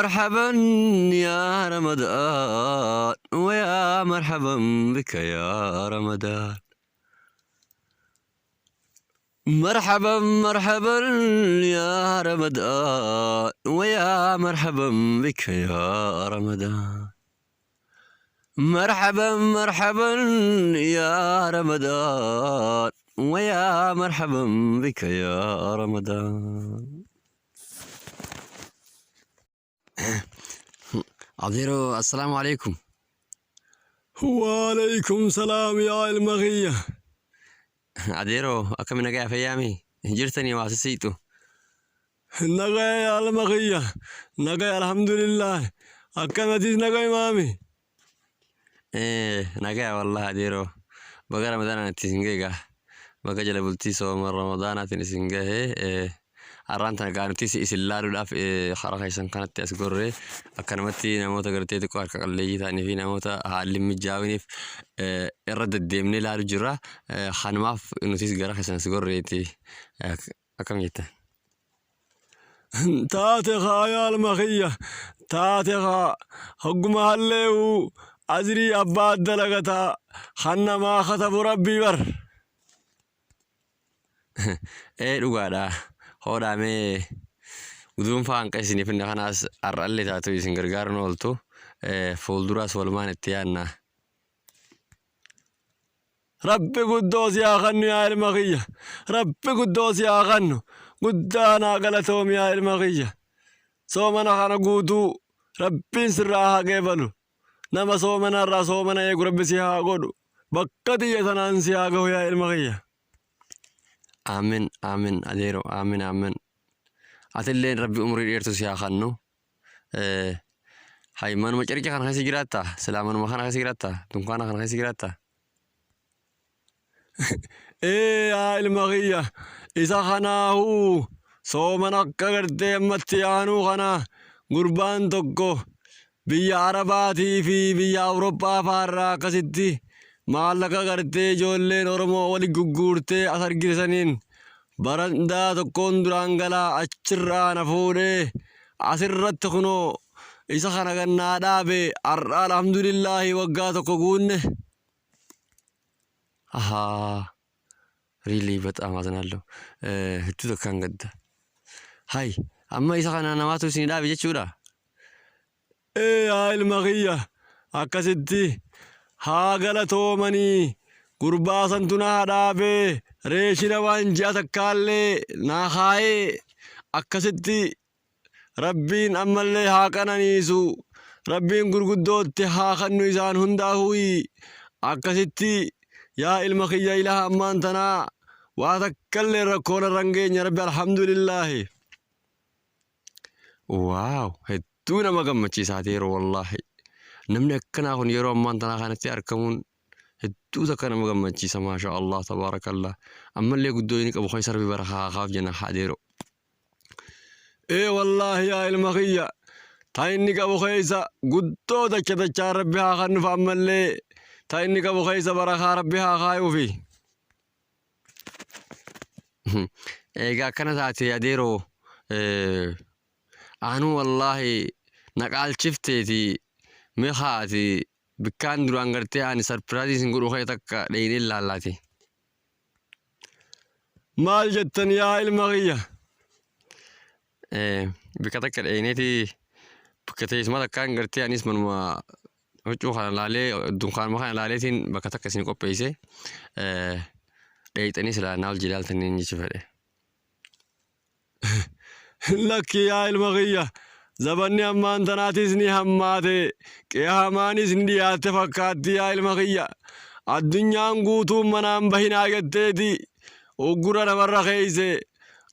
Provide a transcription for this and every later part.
مرحبا يا رمضان ويا مرحبا بك يا رمضان مرحبا مرحبا يا رمضان ويا مرحبا بك يا رمضان مرحبا مرحبا يا رمضان ويا مرحبا بك يا رمضان. Adeeroo, assalaamu alaikum. Waalaikum salaam yaa ilma kiyya. Adeeroo, akkami, nagaa fayyaami? Jirtanii waa sisiitu? Nagaya yaa ilma kiyya. Nagaya, alhamdulillah. Akkanatis nagaya maami? Nagaa wallahi adeeroo. Baga Ramadaanaan itti isin gahe gaa. Baga jala bultii sooma Ramadaanaatiin isin gahe. Har'aan tana gaa nuti isin laaluudhaaf karaa keessan kanatti as gorree akkanumatti namoota gartee xiqqoo harka qalleeyyii ta'anii fi namoota haalli hin mijaa'iniif irra deddeemnee laalu jirra. Kanumaaf nutis gara keessan as gorreeti. Akkam jettan? Taate kaa yaa ilma kiyya. Taate kaa hogguma hallee'uu ajrii abbaa dalagataa kan namaa katabu rabbii bar. Ee, dhugaadha. Hoodhaa mee guduunfaa hanqa isiniif finne kanaas har'allee taatu isin gargaaruun ooltu. Fuulduraas walumaan itti yaadna. Rabbi guddoo si haa kannu yaa ilma kiyya. Rabbi guddoo si haa kannu. Guddaa naa galatoomi yaa ilma kiyya. Soomana kana guutuu Rabbiin sirraa haa qeebalu. Nama soomana irraa soomana eegu Rabbi si haa godhu. Bakka tiyya tanaan si haa gahu yaa ilma kiyya. Aamin aamin adeero, aamin aamin. Atilleen Rabbi umurii dheertuu si haa kannu. Hay, manuma cirracha kana keessa jiraattaa? Silaa manuma kana keessa jiraattaa? Dunkaana kana keessa jiraattaa? Ee yaa ilma kiyya, isa kanaahuu soomana akka gartee ammatti aanuu kana gurbaan tokko biyya Arabaatii fi biyya Awurooppaa fa'aarraa akkasitti maallaqa gartee ijoolleen Oromoo wali gugguurtee as argite saniin barandaa tokkoon duraan galaa achirraa na fuudhee asirratti kunoo isa kana gannaa dhaabe. Har'a alhamdulillaahi waggaa tokko guunne. Ahaa, really በጣም አዝናለሁ. Hedduu takkaan gadda. Hay, amma isa kana namaatu isin dhaabe jechuudha. Ee yaa ilma kiyya, akkasitti haa galatoomanii gurbaa santu naa dhaabee reeshina waan ji'a takkaallee naa kaayee akkasitti Rabbiin ammallee haa qananiisu, Rabbiin gurguddootti haa kannu isaan hundaahuuyi. Akkasitti yaa ilma kiyya, ilaha ammaan tanaa waa takkallee rakkoon irra hin geenye, Rabbi alhamdulillaahi. Wow, hedduu nama gammachiisaa adeeroo wallaahi. Namni akkanaa kun yeroo ammaan tanaa kanatti argamuun hedduu takka nama gammachiisa. Maasha Allah, tabaarakallah. Ammallee guddoo inni qabu keessa Rabbi barakaa haa kaaf jenna adeeroo. Ee wallaahi yaa ilma kiyya, ta inni qabu keessa guddoo dacha dachaa Rabbi haa kannuuf, ammallee ta inni qabu keessa barakaa Rabbi haa kaayuufi. Egaa akkana taate adeeroo, anuu wallaahi na qaalchifteeti. Mee haati bikkaan duraan gartee ani surprise isin godhu kee takka dheeyinee laallaati. Maal jettan yaa ilma kiyya? Bikka takka dheeyineeti bakka teessuma takkaan gartee anis manuma huccuu kana laalee dunkaanuma kana laaleetiin bakka takka isin qopheesse dheeyxanii silaa naa wajji ilaaltaniin jechuu fedhe. Lakki yaa ilma kiyya, zabanni ammaan tanaatis ni hammaate, qiyaamaanis ni dhiyaatte fakkaatti yaa ilma kiyya. Addunyaan guutuun manaan bahinaa jetteeti uggura namarra keeyse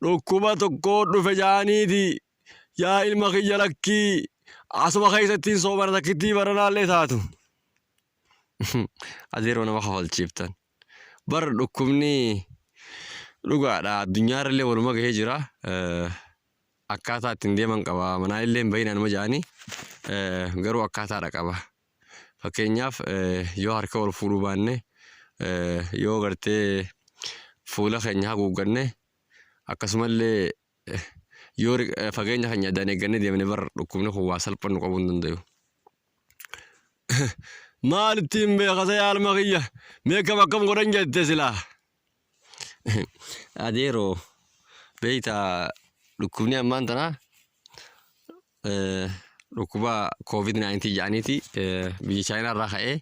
dhukkuba tokkoo dhufe jaaniiti. Yaa ilma kiyya, lakkii, asuma keessattiin soomana takkittii baranaallee taatu. Adeeroo, nama kafalchiiftan. Bar dhukkubni dhugaadha, addunyaarra illee waluma gahee jira. Akkaataa ittiin deeman qaba. Manaa illee hin bahinaa nama jedhanii garuu akkaataadha qaba. Fakkeenyaaf, yoo harka wal fuudhuu baanne, yoo gartee fuula keenya haguugganne, akkasumallee Yoo fageenya keenya addaan eeggannee deemne bar dhukkubni kun waa salphan nu qabuu hin dandayu. Maal ittiin beekasa yaa ilma kiyya? Mee akkam akkam godhan jette silaa? Adeeroo beektaa dhukkubni ammaan tanaa dhukkuba COVID-19 jedhaniiti biyya Chaayinaa irraa ka'ee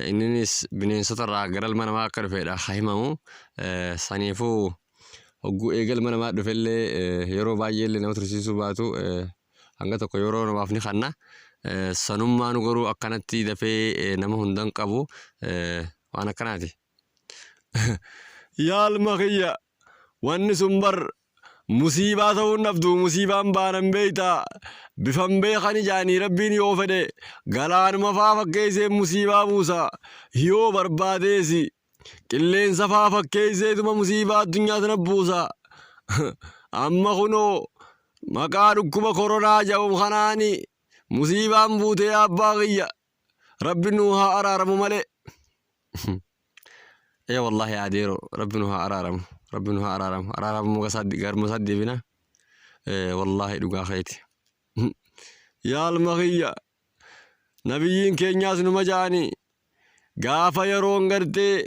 inninis bineensota irraa gara ilma namaa akka dhufedha kan himamu. Saniifuu hogguu eega ilma namaa dhufellee yeroo baay'ee illee nama tursiisuu baatu hanga tokko yeroo namaaf ni kanna. Sanummaanu garuu akkanatti dafee nama hundan qabu waan akkanaati. Yaa ilma kiyya wanni sun bar musiibaa ta'uu hin dhabdu musiibaan baanan beeyta bifan beekani jaanii rabbiin yoo fedhe galaanuma faa fakkeessee musiibaa buusa yoo barbaadeesi qilleensa faa fakkeesseetuma musiibaa addunyaa tana buusa amma kunoo maqaa dhukkuba koronaa jedhamu kanaani musiibaan buutee abbaa kiyya Rabbi nuu haa araaramu malee. Ee wallahi adeero rabbi nu haa araaramu rabbi nu haa araaramu araaramu garuma isaa deebina wallahi dhugaa keeti. Yaa ilma kiyya nabiyyiin keenyaas numa ja'ani gaafa yeroon gartee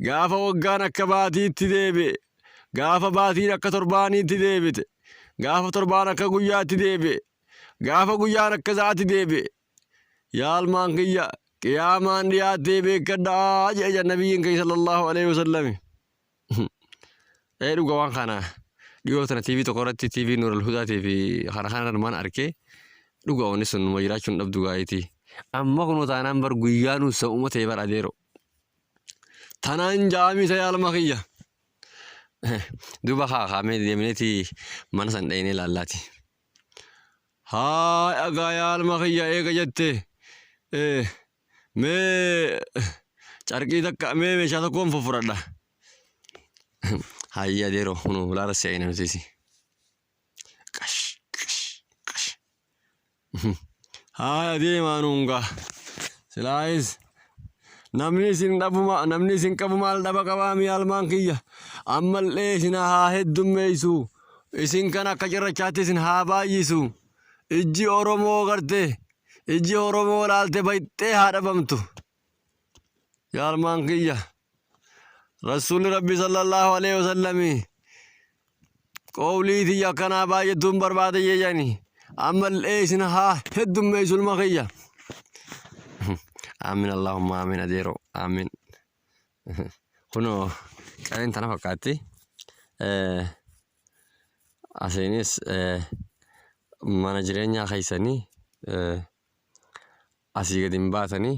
gaafa waggaan akka baatiitti deebi'e gaafa baatiin akka torbaaniitti deebite gaafa torbaan akka guyyaatti deebi'e gaafa guyyaan akka sa'aatti deebi'e Yaa ilmaan kiyya qiyaamaan dhiyaattee beekkadhaa jedhe jedhan nabiyyiin keenya sallallahu alaihi wasallami. Ee dhuga waan kana dhiyoo tana TV tokko irratti TV Nuural Hudaatii fi kana kana irra maan arkee dhuga wanni sun numa jiraachuu hin dhabdu gaa'iti. Amma kunoo taanaan bar guyyaa nuun sa'uma ta'e bar adeero. Tanaan jaamisa yaa ilma kiyya. Duuba haa kaamee deemneeti mana san dhaynee laallaati. Haay agaa yaa ilma kiyya eega jette mee carqii takka mee meeshaa tokkoon fuffuradha. Hayyee adeeroo kunoo laara si'ayina nutis. Qash qash qash. Haaya deemaa nuun gaa. Silaayis namni isin dhabu namni isin qabu maal dhaba qabaa mi'a almaan kiyya. Ammallee isin haa heddummeessu. Isin kan akka cirrachaatti isin haa baay'isu. Ijji Oromoo garte ijji Oromoo laalte bayxee haa dhabamtu. Yaa almaan kiyya. Rasuulli Rabbi sallallahu alaihi wasallami qowlii tiyya akkanaa baay'attuun barbaada jeeyani ammallee isin haa heddummeessu ilma kiyya. Aamin Allahumma aamin adeero aamin. Kunoo qabeen tana fakkaatti. Asiinis mana jireenyaa keessanii asii gadi hin baatanii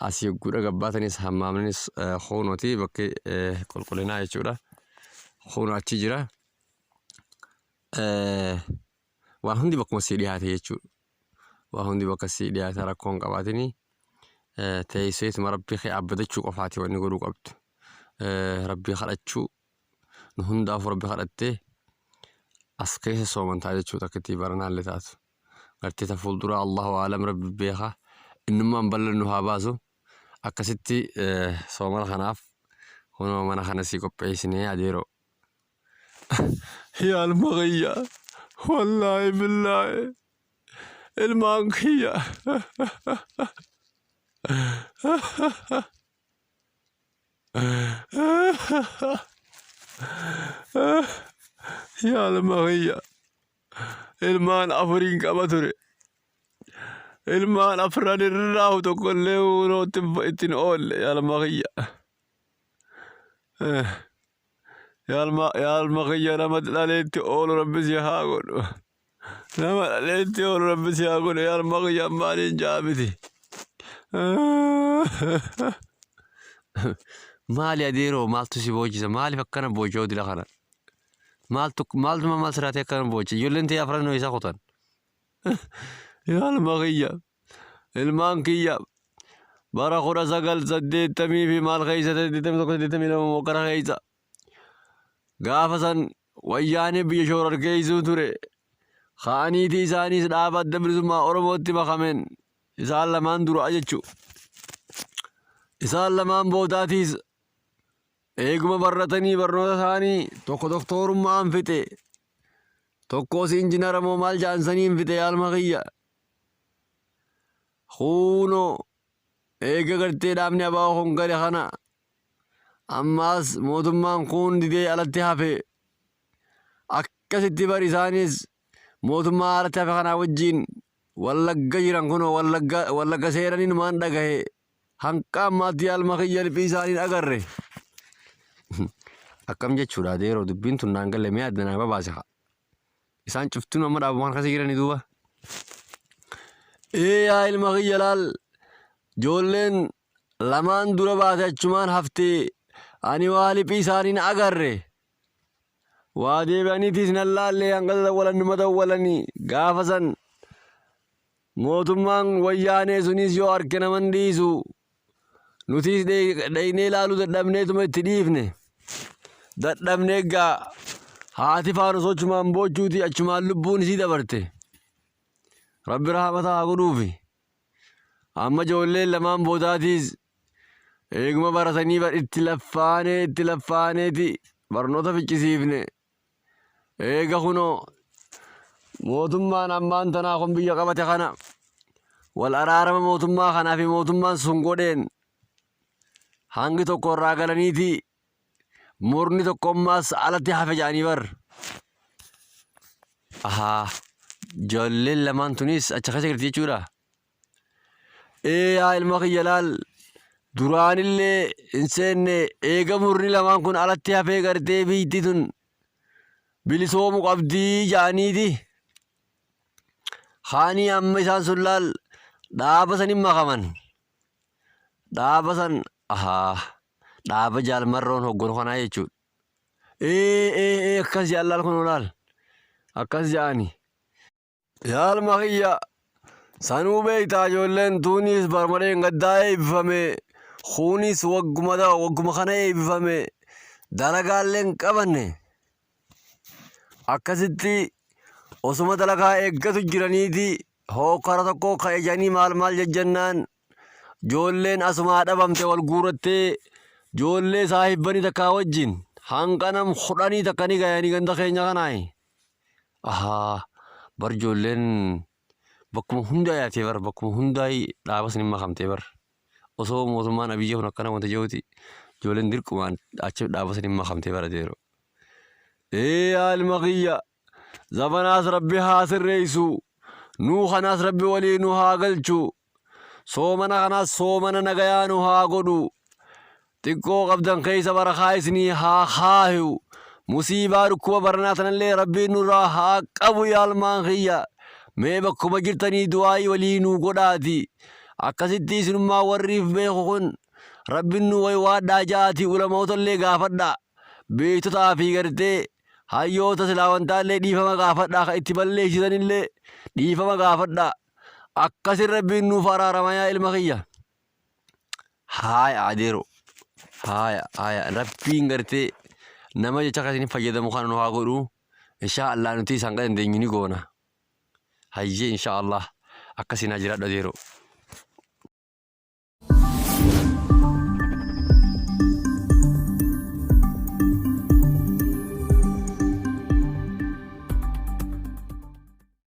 asii hogguu gad baatanis hammaamnis kunooti bakki qulqullinaa jechuudha. Kunoo achi jira. Waa hundi bakkuma sii dhiyaate jechuudha. Waa hundi bakka sii dhiyaate rakkoo hin qabaatini. Teesseetuma rabbii kee abbadachuu qofaati wanni godhuu qabdu. Rabbii kadhachuu nu hundaafuu rabbi kadhattee as keessa soomantaa jechuudha akka itti baranaallee taatu. Gartee ta fuulduraa Allahu aalam rabbi beeka innummaan bal'an nu haa baasu akkasitti soomana kanaaf kunoo mana kana sii qopheessinee adeeroo. Yaa ilma kiyya wallaahi billaahi ilmaan kiyya. Yaa ilma kiyya ilmaan afuriin qaba ture. Ilmaan afran irraa tokko illee hunootti ittiin oolle yaa ilma kiyya. Yaa ilma kiyya nama dhaleetti oolu rabbi si haa godhu. Nama dhaleetti oolu rabbi si haa godhu yaa ilma kiyya maaliin jaamiti. Maali adeeroo maaltu si boochisa maaliif akkana boochoo dila kana. Maaltu maaltuma maal siraatee akkana boocha ijoolleen ta'e afran isaa kutan. Yaa ilma kiyya ilmaan kiyya bara 1980 fi maal keessa 81 82 mokkara keessa gaafa san wayyaanee biyya shoorarkeessuu ture ka'aniitii isaaniis dhaaba adda bilisummaa Oromootti makamen isaan lamaan dura jechu isaan lamaan boodaatiis Eeguma barratanii barnoota isaanii tokko doktorummaan fixe. Tokkoos injinara moo maal ja'an saniin fixe yaa ilma kiyya. Kuunoo eega gartee dhaabni ABO kun gale kana ammaas mootummaan kuun didee alatti hafe. Akkasitti bar isaanis mootummaa alatti hafe kanaa wajjiin Wallagga jiran kunoo Wallagga Wallagga seenanii numaan dhagahe. Hanqa ammaatti yaa ilma kiyya liphii isaanii hin agarre. Akkam jechuudha adeeroo dubbiin tun naan galle mee adda naa babaase haa. Isaan cuftinuu amma dhaabuma kana keessa jiranii duuba. Ee yaa ilma kiyya laal ijoolleen lamaan dura baate achumaan hafte ani waa liphii isaanii hin agarre. Waa deebi'aniitis nan laalle hanga dawwalan numa dawwalanii gaafa san mootummaan wayyaanee sunis yoo arke naman dhiisu nutis dhaynee ilaaluu dadhabneetuma itti dhiifne. Dadhabnee egaa haati faanus achumaan boochuuti achumaan lubbuun isii dabarte. Rabbi rahamata haa godhuufi. Amma ijoolleen lamaan boodaatiis eeguma baratanii bar itti laffaanee itti laffaaneeti barnoota ficcisiifne. Eega kunoo mootummaan ammaan tanaa kun biyya qabate kana wal araarama mootummaa kanaa fi mootummaan sun godheen hangi tokko irraa galaniiti murni tokko ammaas alatti hafe jedhanii bar. Ahaa ijoolleen lamaan tunis achi keessa jirti jechuudha. Ee yaa ilma kiyya laal duraanillee hin seenne eega murni lamaan kun alatti hafee gartee biyytti tun bilisoomu qabdii ja'aniiti. Kaanii amma isaan sun laal dhaaba sanin makaman. Dhaaba san ahaa dhaaba Jaal Marroon hogganu kanaa jechuudha. Ee ee ee akkas jedhan laal kunoo laal akkas jedhani. Yaa ilma kiyya sanuu beektaa ijoolleen tuunis baruma dheengaddaa eebbifame kuunis wagguma wagguma kana eebbifame dalagaallee hin qabanne akkasitti osuma dalagaa eeggatu jiraniiti hookkara tokko ka'e jedhanii maal maal jejjennaan Joolleen asumaa dhabamte wal guurattee joollee saahibbanii takkaa wajjin hanqa nam kudhanii takka ni gayanii ganda keenya kanaayi. Ahaa bar joolleen bakkuma hundaa yaatee bar bakkuma hundaa dhaaba san hin makamtee bar. Osoo mootummaan Abiyyi kun akkana wanta jiruuti joolleen dirqumaan achi dhaaba san hin makamtee bar adeero. Ee yaa ilma kiyya Zabanaas Rabbi haa sirreessu. Nuu kanaas Rabbi walii nu haa galchu. Soomana kanaas soomana nagayaa nu haa godhu. Xiqqoo qabdan keessa barakaa isinii haa kaayu. Musiibaa dhukkuba baranaa tanallee Rabbiin nurraa haa qabu yaa ilmaan kiyya. Mee bakkuma jirtanii du'aa'ii walii nuu godhaati. Akkasitti isinummaa warriif beeku kun Rabbiin nu waywaadhaa ja'aatii ulamootallee gaafadhaa. Beektotaa fi gartee Hayyoota silaa wantaallee dhiifama gaafadhaa ka itti balleessitanillee dhiifama gaafadhaa. Akkasin Rabbiin nuuf araarama yaa ilma kiyya. Haaya adeero. Haaya haaya Rabbiin gartee nama jecha akkasiin fayyadamu kana nu haa godhu. Inshaa Allah nuti isaan dandeenyu ni goona. Hayyee inshaa Allah akkasiin haa jiraadhu adeero.